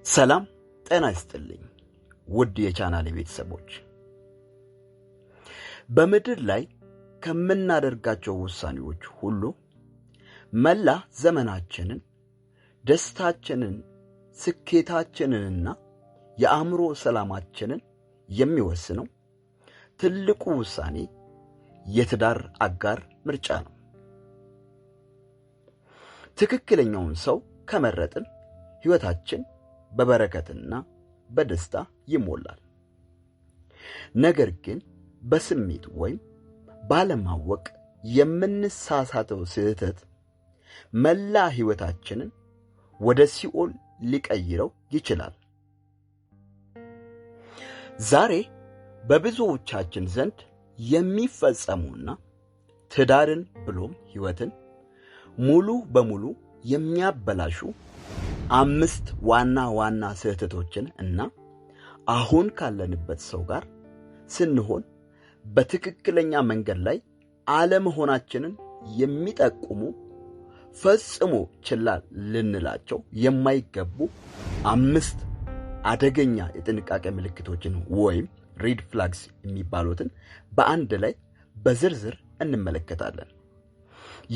ሰላም ጤና ይስጥልኝ ውድ የቻናሌ ቤተሰቦች፣ በምድር ላይ ከምናደርጋቸው ውሳኔዎች ሁሉ መላ ዘመናችንን፣ ደስታችንን፣ ስኬታችንንና የአእምሮ ሰላማችንን የሚወስነው ትልቁ ውሳኔ የትዳር አጋር ምርጫ ነው። ትክክለኛውን ሰው ከመረጥን ሕይወታችን በበረከትና በደስታ ይሞላል። ነገር ግን በስሜት ወይም ባለማወቅ የምንሳሳተው ስህተት መላ ሕይወታችንን ወደ ሲኦል ሊቀይረው ይችላል። ዛሬ በብዙዎቻችን ዘንድ የሚፈጸሙና ትዳርን ብሎም ሕይወትን ሙሉ በሙሉ የሚያበላሹ 5 ዋና ዋና ስህተቶችን እና አሁን ካለንበት ሰው ጋር ስንሆን በትክክለኛ መንገድ ላይ አለመሆናችንን የሚጠቁሙ ፈጽሞ ችላ ልንላቸው የማይገቡ 5 አደገኛ የጥንቃቄ ምልክቶችን ወይም red flags የሚባሉትን በአንድ ላይ በዝርዝር እንመለከታለን።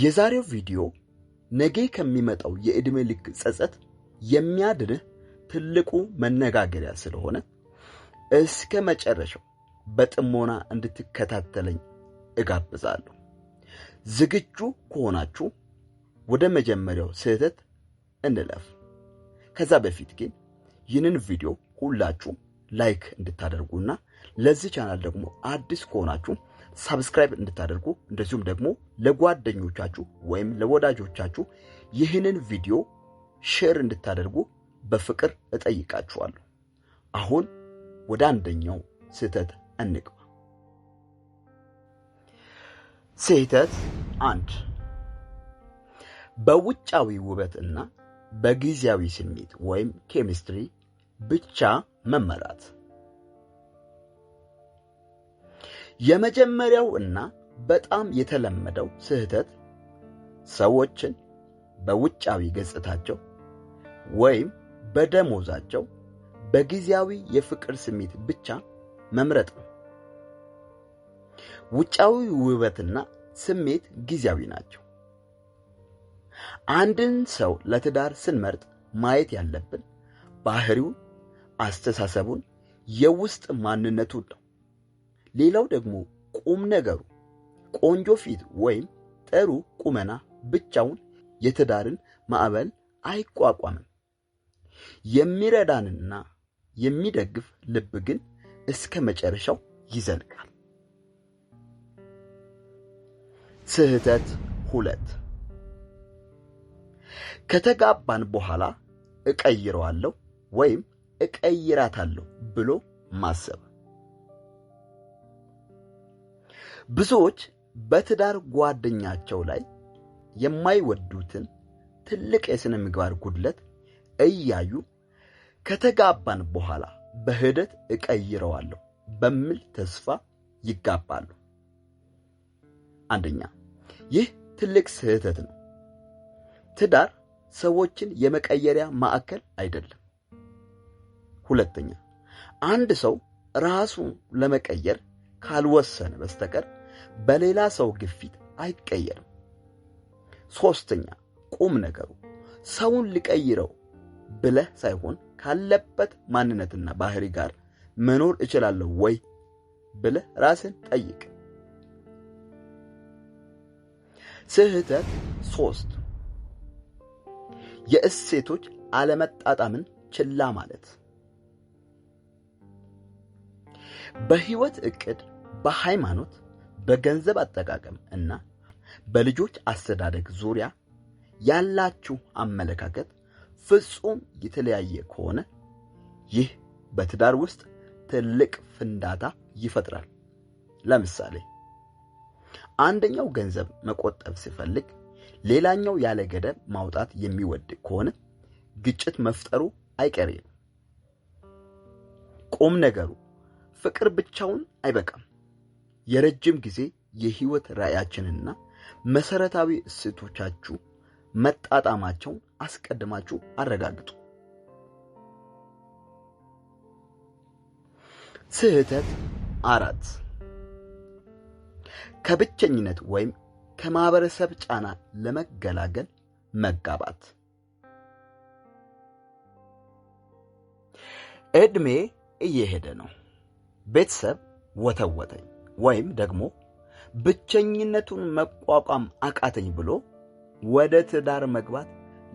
የዛሬው ቪዲዮ ነገ ከሚመጣው የዕድሜ ልክ ጸጸት የሚያድንህ ትልቁ መነጋገሪያ ስለሆነ እስከ መጨረሻው በጥሞና እንድትከታተለኝ እጋብዛለሁ። ዝግጁ ከሆናችሁ ወደ መጀመሪያው ስህተት እንለፍ። ከዛ በፊት ግን ይህንን ቪዲዮ ሁላችሁ like እንድታደርጉና ለዚህ ቻናል ደግሞ አዲስ ከሆናችሁ subscribe እንድታደርጉ እንደዚሁም ደግሞ ለጓደኞቻችሁ ወይም ለወዳጆቻችሁ ይህንን ቪዲዮ share እንድታደርጉ በፍቅር እጠይቃችኋለሁ። አሁን ወደ አንደኛው ስህተት እንግባ። ስህተት 1፣ በውጫዊ ውበትና በጊዜያዊ ስሜት ወይም ኬሚስትሪ ብቻ መመራት። የመጀመሪያው እና በጣም የተለመደው ስህተት ሰዎችን በውጫዊ ገጽታቸው ወይም በደሞዛቸው በጊዜያዊ የፍቅር ስሜት ብቻ መምረጥ ነው። ውጫዊ ውበትና ስሜት ጊዜያዊ ናቸው። አንድን ሰው ለትዳር ስንመርጥ ማየት ያለብን ባህሪውን፣ አስተሳሰቡን፣ የውስጥ ማንነቱን ነው። ሌላው ደግሞ ቁም ነገሩ ቆንጆ ፊት ወይም ጥሩ ቁመና ብቻውን የትዳርን ማዕበል አይቋቋምም። የሚረዳንና የሚደግፍ ልብ ግን እስከ መጨረሻው ይዘልቃል። ስህተት 2፣ ከተጋባን በኋላ እቀይረዋለሁ ወይም እቀይራታለሁ ብሎ ማሰብ። ብዙዎች በትዳር ጓደኛቸው ላይ የማይወዱትን ትልቅ የስነ ምግባር ጉድለት እያዩ ከተጋባን በኋላ በሂደት እቀይረዋለሁ በሚል ተስፋ ይጋባሉ። አንደኛ፣ ይህ ትልቅ ስህተት ነው። ትዳር ሰዎችን የመቀየሪያ ማዕከል አይደለም። ሁለተኛ፣ አንድ ሰው ራሱን ለመቀየር ካልወሰነ በስተቀር በሌላ ሰው ግፊት አይቀየርም። ሶስተኛ፣ ቁም ነገሩ ሰውን ሊቀይረው ብለህ ሳይሆን ካለበት ማንነትና ባህሪ ጋር መኖር እችላለሁ ወይ ብለህ ራስን ጠይቅ። ስህተት 3፣ የእሴቶች አለመጣጣምን ችላ ማለት። በህይወት እቅድ፣ በሃይማኖት፣ በገንዘብ አጠቃቀም እና በልጆች አስተዳደግ ዙሪያ ያላችሁ አመለካከት ፍጹም የተለያየ ከሆነ ይህ በትዳር ውስጥ ትልቅ ፍንዳታ ይፈጥራል። ለምሳሌ አንደኛው ገንዘብ መቆጠብ ሲፈልግ ሌላኛው ያለ ገደብ ማውጣት የሚወድ ከሆነ ግጭት መፍጠሩ አይቀሬ ነው። ቁም ነገሩ ፍቅር ብቻውን አይበቃም። የረጅም ጊዜ የህይወት ራዕያችንና መሰረታዊ እሴቶቻችሁ መጣጣማቸውን አስቀድማችሁ አረጋግጡ። ስህተት 4፣ ከብቸኝነት ወይም ከማህበረሰብ ጫና ለመገላገል መጋባት። እድሜ እየሄደ ነው፣ ቤተሰብ ወተወተኝ ወይም ደግሞ ብቸኝነቱን መቋቋም አቃተኝ ብሎ ወደ ትዳር መግባት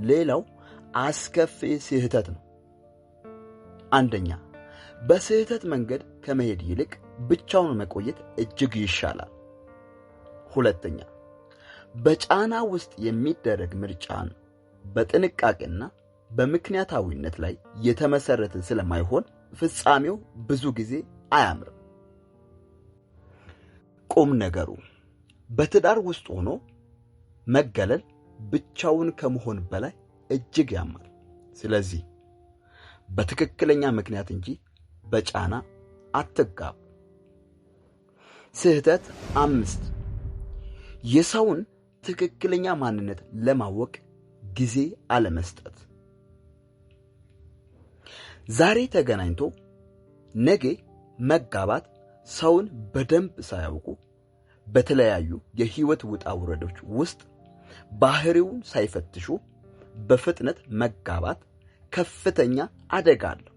ሌላው አስከፊ ስህተት ነው። አንደኛ፣ በስህተት መንገድ ከመሄድ ይልቅ ብቻውን መቆየት እጅግ ይሻላል። ሁለተኛ፣ በጫና ውስጥ የሚደረግ ምርጫን በጥንቃቄና በምክንያታዊነት ላይ የተመሰረተ ስለማይሆን ፍጻሜው ብዙ ጊዜ አያምርም። ቁም ነገሩ በትዳር ውስጥ ሆኖ መገለል ብቻውን ከመሆን በላይ እጅግ ያማል። ስለዚህ በትክክለኛ ምክንያት እንጂ በጫና አትጋቡ። ስህተት 5፣ የሰውን ትክክለኛ ማንነት ለማወቅ ጊዜ አለመስጠት። ዛሬ ተገናኝቶ ነገ መጋባት ሰውን በደንብ ሳያውቁ በተለያዩ የህይወት ውጣ ውረዶች ውስጥ ባህሪውን ሳይፈትሹ በፍጥነት መጋባት ከፍተኛ አደጋ አለው።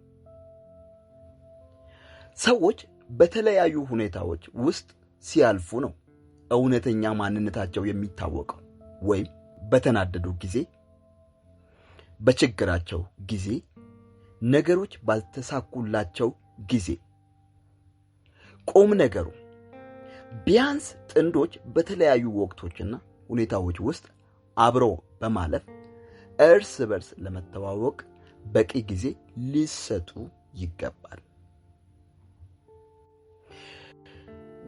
ሰዎች በተለያዩ ሁኔታዎች ውስጥ ሲያልፉ ነው እውነተኛ ማንነታቸው የሚታወቀው። ወይም በተናደዱ ጊዜ፣ በችግራቸው ጊዜ፣ ነገሮች ባልተሳኩላቸው ጊዜ። ቁም ነገሩ ቢያንስ ጥንዶች በተለያዩ ወቅቶችና ሁኔታዎች ውስጥ አብረው በማለፍ እርስ በርስ ለመተዋወቅ በቂ ጊዜ ሊሰጡ ይገባል።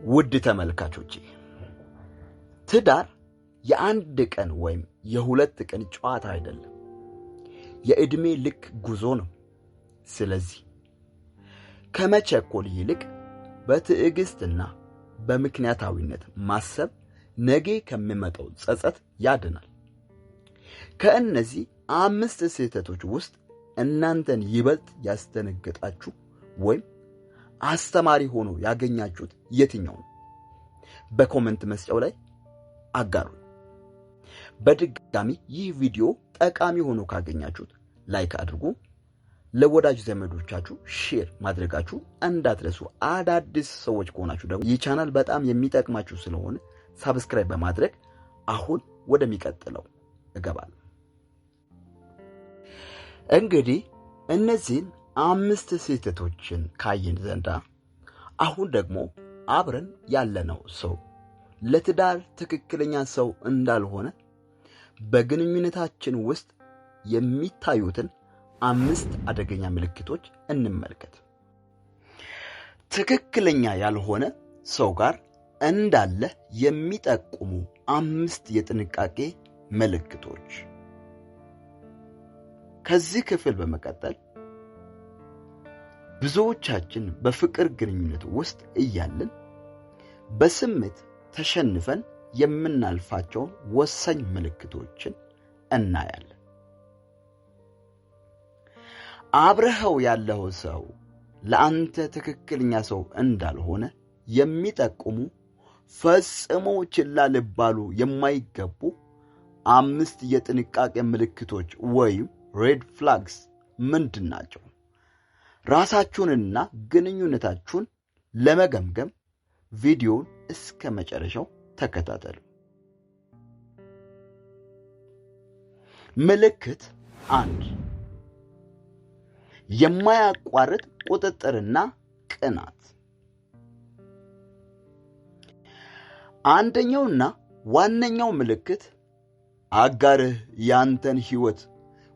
ውድ ተመልካቾቼ፣ ትዳር የአንድ ቀን ወይም የሁለት ቀን ጨዋታ አይደለም። የዕድሜ ልክ ጉዞ ነው። ስለዚህ ከመቸኮል ይልቅ በትዕግስትና በምክንያታዊነት ማሰብ ነገ ከሚመጣው ጸጸት ያድናል። ከእነዚህ 5 ስህተቶች ውስጥ እናንተን ይበልጥ ያስደነገጣችሁ ወይም አስተማሪ ሆኖ ያገኛችሁት የትኛው ነው? በ comment መስጫው ላይ አጋሩ። በድጋሚ ይህ ቪዲዮ ጠቃሚ ሆኖ ካገኛችሁት like አድርጉ። ለወዳጅ ዘመዶቻችሁ share ማድረጋችሁ እንዳትረሱ። አዳዲስ ሰዎች ከሆናችሁ ደግሞ ይህ ቻናል በጣም የሚጠቅማችሁ ስለሆነ subscribe በማድረግ አሁን ወደሚቀጥለው እገባለሁ። እንግዲህ እነዚህን 5 ስህተቶችን ካየን ዘንዳ አሁን ደግሞ አብረን ያለነው ሰው ለትዳር ትክክለኛ ሰው እንዳልሆነ በግንኙነታችን ውስጥ የሚታዩትን 5 አደገኛ ምልክቶች እንመልከት። ትክክለኛ ያልሆነ ሰው ጋር እንዳለ የሚጠቁሙ 5 የጥንቃቄ ምልክቶች። ከዚህ ክፍል በመቀጠል ብዙዎቻችን በፍቅር ግንኙነት ውስጥ እያለን በስሜት ተሸንፈን የምናልፋቸውን ወሳኝ ምልክቶችን እናያለን። አብረኸው ያለው ሰው ለአንተ ትክክለኛ ሰው እንዳልሆነ የሚጠቁሙ ፈጽሞ ችላ ሊባሉ የማይገቡ 5 የጥንቃቄ ምልክቶች ወይም red flags ምንድን ናቸው? ራሳችሁንና ግንኙነታችሁን ለመገምገም ቪዲዮውን እስከ መጨረሻው ተከታተሉ። ምልክት 1፣ የማያቋርጥ ቁጥጥርና ቅናት። አንደኛውና ዋነኛው ምልክት አጋርህ ያንተን ሕይወት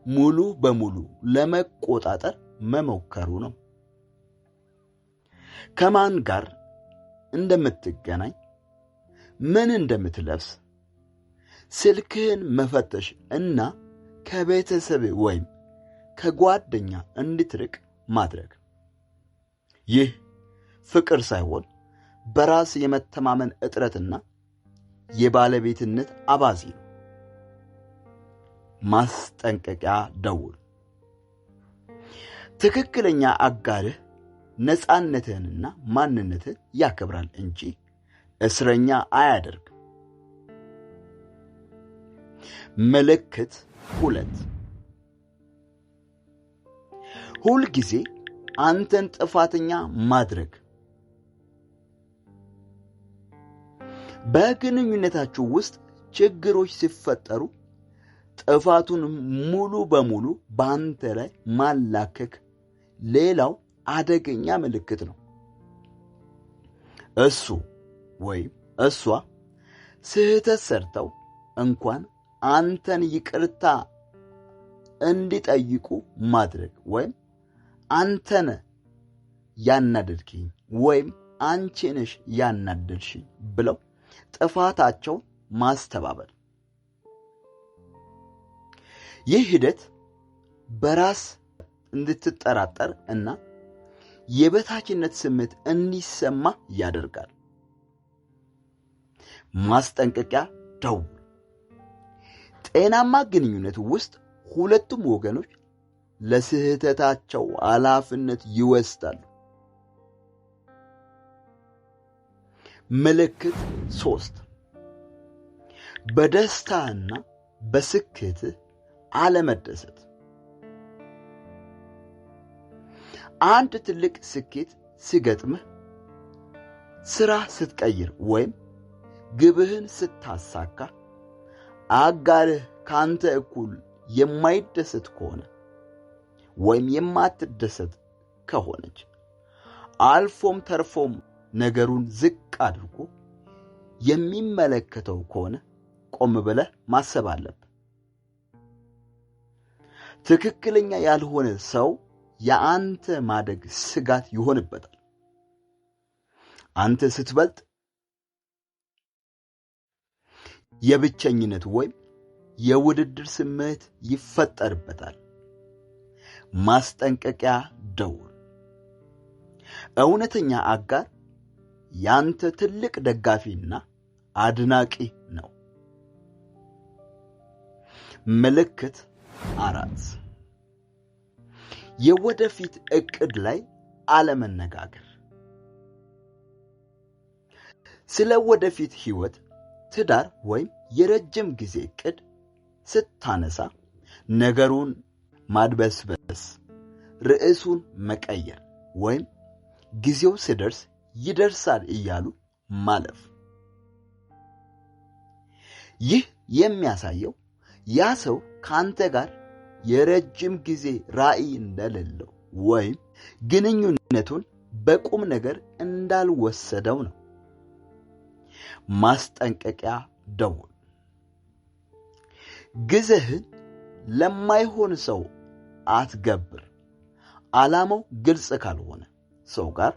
ሙሉ በሙሉ ለመቆጣጠር መሞከሩ ነው። ከማን ጋር እንደምትገናኝ፣ ምን እንደምትለብስ፣ ስልክህን መፈተሽ እና ከቤተሰብ ወይም ከጓደኛ እንድትርቅ ማድረግ። ይህ ፍቅር ሳይሆን በራስ የመተማመን እጥረትና የባለቤትነት አባዜ ነው። ማስጠንቀቂያ ደውል። ትክክለኛ አጋርህ ነፃነትህንና ማንነትህን ያከብራል እንጂ እስረኛ አያደርግም። ምልክት 2፣ ሁልጊዜ አንተን ጥፋተኛ ማድረግ። በግንኙነታችሁ ውስጥ ችግሮች ሲፈጠሩ ጥፋቱን ሙሉ በሙሉ በአንተ ላይ ማላከክ ሌላው አደገኛ ምልክት ነው። እሱ ወይም እሷ ስህተት ሰርተው እንኳን አንተን ይቅርታ እንዲጠይቁ ማድረግ ወይም አንተን ያናደድከኝ ወይም አንቺ ነሽ ያናደድሽኝ ብለው ጥፋታቸው ማስተባበል። ይህ ሂደት በራስ እንድትጠራጠር እና የበታችነት ስሜት እንዲሰማ ያደርጋል። ማስጠንቀቂያ ደውል። ጤናማ ግንኙነት ውስጥ ሁለቱም ወገኖች ለስህተታቸው ኃላፊነት ይወስዳሉ። ምልክት 3፣ በደስታና በስኬት አለመደሰት። አንድ ትልቅ ስኬት ሲገጥምህ፣ ስራ ስትቀይር ወይም ግብህን ስታሳካ አጋርህ ካንተ እኩል የማይደሰት ከሆነ ወይም የማትደሰት ከሆነች አልፎም ተርፎም ነገሩን ዝቅ አድርጎ የሚመለከተው ከሆነ ቆም ብለህ ማሰብ አለብህ። ትክክለኛ ያልሆነ ሰው የአንተ ማደግ ስጋት ይሆንበታል። አንተ ስትበልጥ የብቸኝነት ወይም የውድድር ስሜት ይፈጠርበታል። ማስጠንቀቂያ ደውል። እውነተኛ አጋር ያንተ ትልቅ ደጋፊና አድናቂ ነው። ምልክት 4፣ የወደፊት እቅድ ላይ አለመነጋገር። ስለ ወደፊት ህይወት፣ ትዳር ወይም የረጅም ጊዜ እቅድ ስታነሳ ነገሩን ማድበስበስ፣ ርዕሱን መቀየር ወይም ጊዜው ሲደርስ ይደርሳል እያሉ ማለፍ። ይህ የሚያሳየው ያ ሰው ከአንተ ጋር የረጅም ጊዜ ራዕይ እንደሌለው ወይም ግንኙነቱን በቁም ነገር እንዳልወሰደው ነው። ማስጠንቀቂያ ደውል። ጊዜህን ለማይሆን ሰው አትገብር። ዓላማው ግልጽ ካልሆነ ሰው ጋር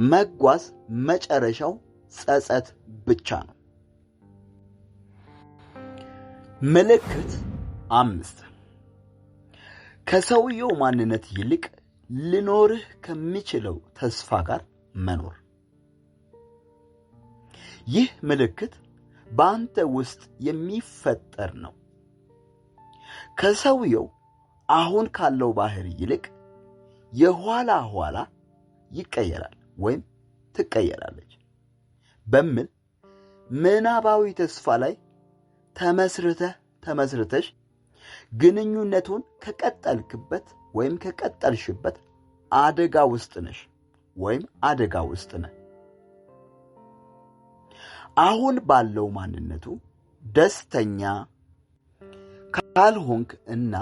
መጓዝ መጨረሻው ጸጸት ብቻ ነው። ምልክት 5፣ ከሰውየው ማንነት ይልቅ ሊኖርህ ከሚችለው ተስፋ ጋር መኖር። ይህ ምልክት በአንተ ውስጥ የሚፈጠር ነው። ከሰውየው አሁን ካለው ባህሪ ይልቅ የኋላ ኋላ ይቀየራል ወይም ትቀየራለች በሚል ምናባዊ ተስፋ ላይ ተመስርተሽ ግንኙነቱን ከቀጠልክበት ወይም ከቀጠልሽበት አደጋ ውስጥ ነሽ ወይም አደጋ ውስጥ ነህ። አሁን ባለው ማንነቱ ደስተኛ ካልሆንክ እና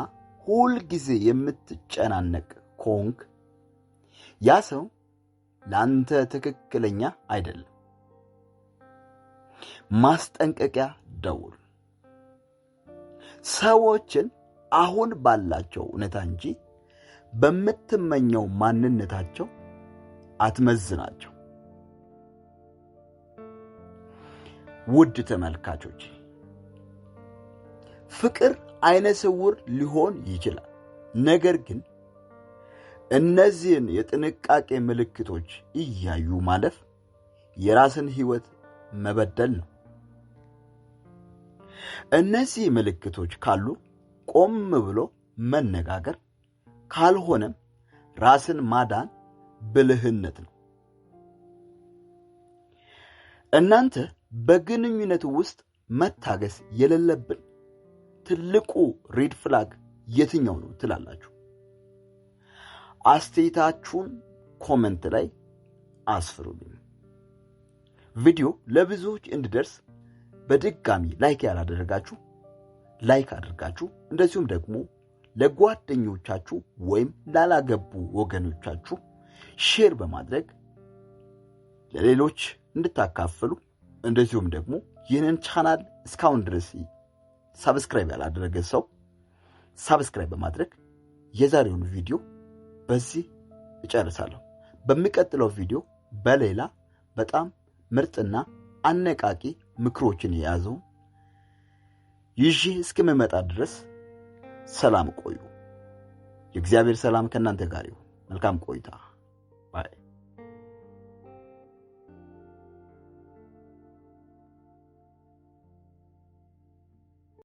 ሁል ጊዜ የምትጨናነቅ ከሆንክ ያ ሰው ለአንተ ትክክለኛ አይደለም። ማስጠንቀቂያ ደውል። ሰዎችን አሁን ባላቸው እውነታ እንጂ በምትመኘው ማንነታቸው አትመዝናቸው። ውድ ተመልካቾች፣ ፍቅር አይነ ስውር ሊሆን ይችላል። ነገር ግን እነዚህን የጥንቃቄ ምልክቶች እያዩ ማለፍ የራስን ሕይወት መበደል ነው። እነዚህ ምልክቶች ካሉ ቆም ብሎ መነጋገር፣ ካልሆነም ራስን ማዳን ብልህነት ነው። እናንተ በግንኙነት ውስጥ መታገስ የሌለብን ትልቁ red flag የትኛው ነው ትላላችሁ? አስተያየታችሁን comment ላይ አስፍሩልኝ። ቪዲዮ ለብዙዎች እንዲደርስ በድጋሚ like ያላደረጋችሁ like አድርጋችሁ፣ እንደዚሁም ደግሞ ለጓደኞቻችሁ ወይም ላላገቡ ወገኖቻችሁ share በማድረግ ለሌሎች እንድታካፍሉ፣ እንደዚሁም ደግሞ ይህንን ቻናል እስካሁን ድረስ subscribe ያላደረገ ሰው subscribe በማድረግ የዛሬውን ቪዲዮ በዚህ እጨርሳለሁ። በሚቀጥለው ቪዲዮ በሌላ በጣም ምርጥና አነቃቂ ምክሮችን የያዘው ይዤ እስከምመጣ ድረስ ሰላም ቆዩ። የእግዚአብሔር ሰላም ከእናንተ ጋር ይሁን። መልካም ቆይታ። Bye።